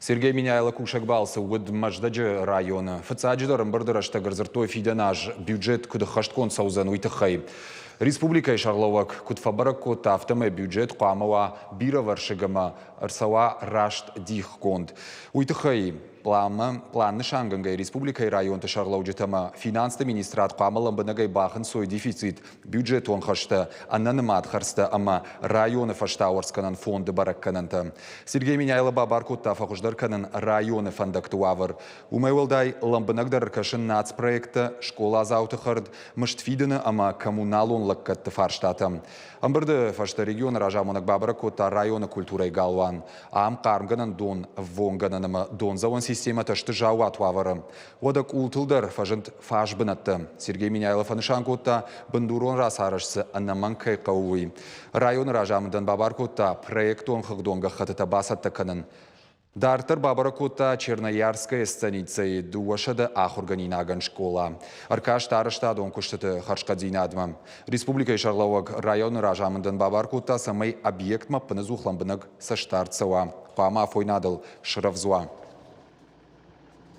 Сергей Меняйло кусӕг балцы уыд Мӕздӕджы районы. Фыццаджыдӕр ӕмбырды рӕстӕг ӕрдзырдтой фидӕн аз бюджет куыд ӕххӕстгонд цӕудзӕн, уый тыххӕй. Республикӕйы сӕргълӕууӕг куыд фӕбӕрӕг кодта, афтӕмӕй бюджет хъуамӕ уа бирӕвӕрсыг ӕмӕ ӕрцӕуа раст дихгонд. Уый тыххӕй пъланмӕ пълан нысангӕнгӕй республикӕйы районты сӕргълӕуджытӕ ӕмӕ финансты министрад хъуамӕ лӕмбынӕгӕй бахынцой дефицит, бюджетон хӕстӕ, ӕнӕнымад хӕрдзтӕ ӕмӕ районы фӕстауӕрцгӕнӕн фонды бӕрӕггӕнӕнтӕ. Сергей Меняйло бабар кодта фӕхуыздӕр кӕнын районы фӕндӕгты уавӕр. Уымӕй уӕлдай, лӕмбынӕгдӕр ӕркӕсын нацпроекттӕ, скъоладзауты хӕрд, мызд фидыны ӕмӕ коммуналон лӕггӕдты фарстатӕм. Ӕмбырды фӕстӕ регионы разамонӕг бабӕрӕг кодта районы культурӕйы галуан. Ам хъармгӕнӕн дон, ӕввонггӕнӕн ӕмӕ дондзӕуӕн системӕтӕ сты заууат уавӕры. Уӕдӕ къултыл дӕр фӕзынд фазбынӕттӕ. Сергей Меняйло фӕнысан кодта, бындурон рацарӕзт дзы ӕнӕмӕнг кӕй хъӕуы, уый. Районы разамындӕн бабар кодта проектон хыгъдон гӕххӕттытӕ бацӕттӕ кӕнын. Дарддӕр бабӕрӕг кодта Черноярская станицӕйы 200 ахуыргӕнинагӕн скъола. Ӕркаст арӕзтадон куыстыты хӕрзхъӕддзинадмӕ. Республикӕйы сӕргълӕууӕг районы разамындӕн бабар кодта, цӕмӕй объектмӕ ӕппынӕдзух лӕмбынӕг цӕстдард цӕуа, хъуамӕ афойнадыл срӕвдз уа.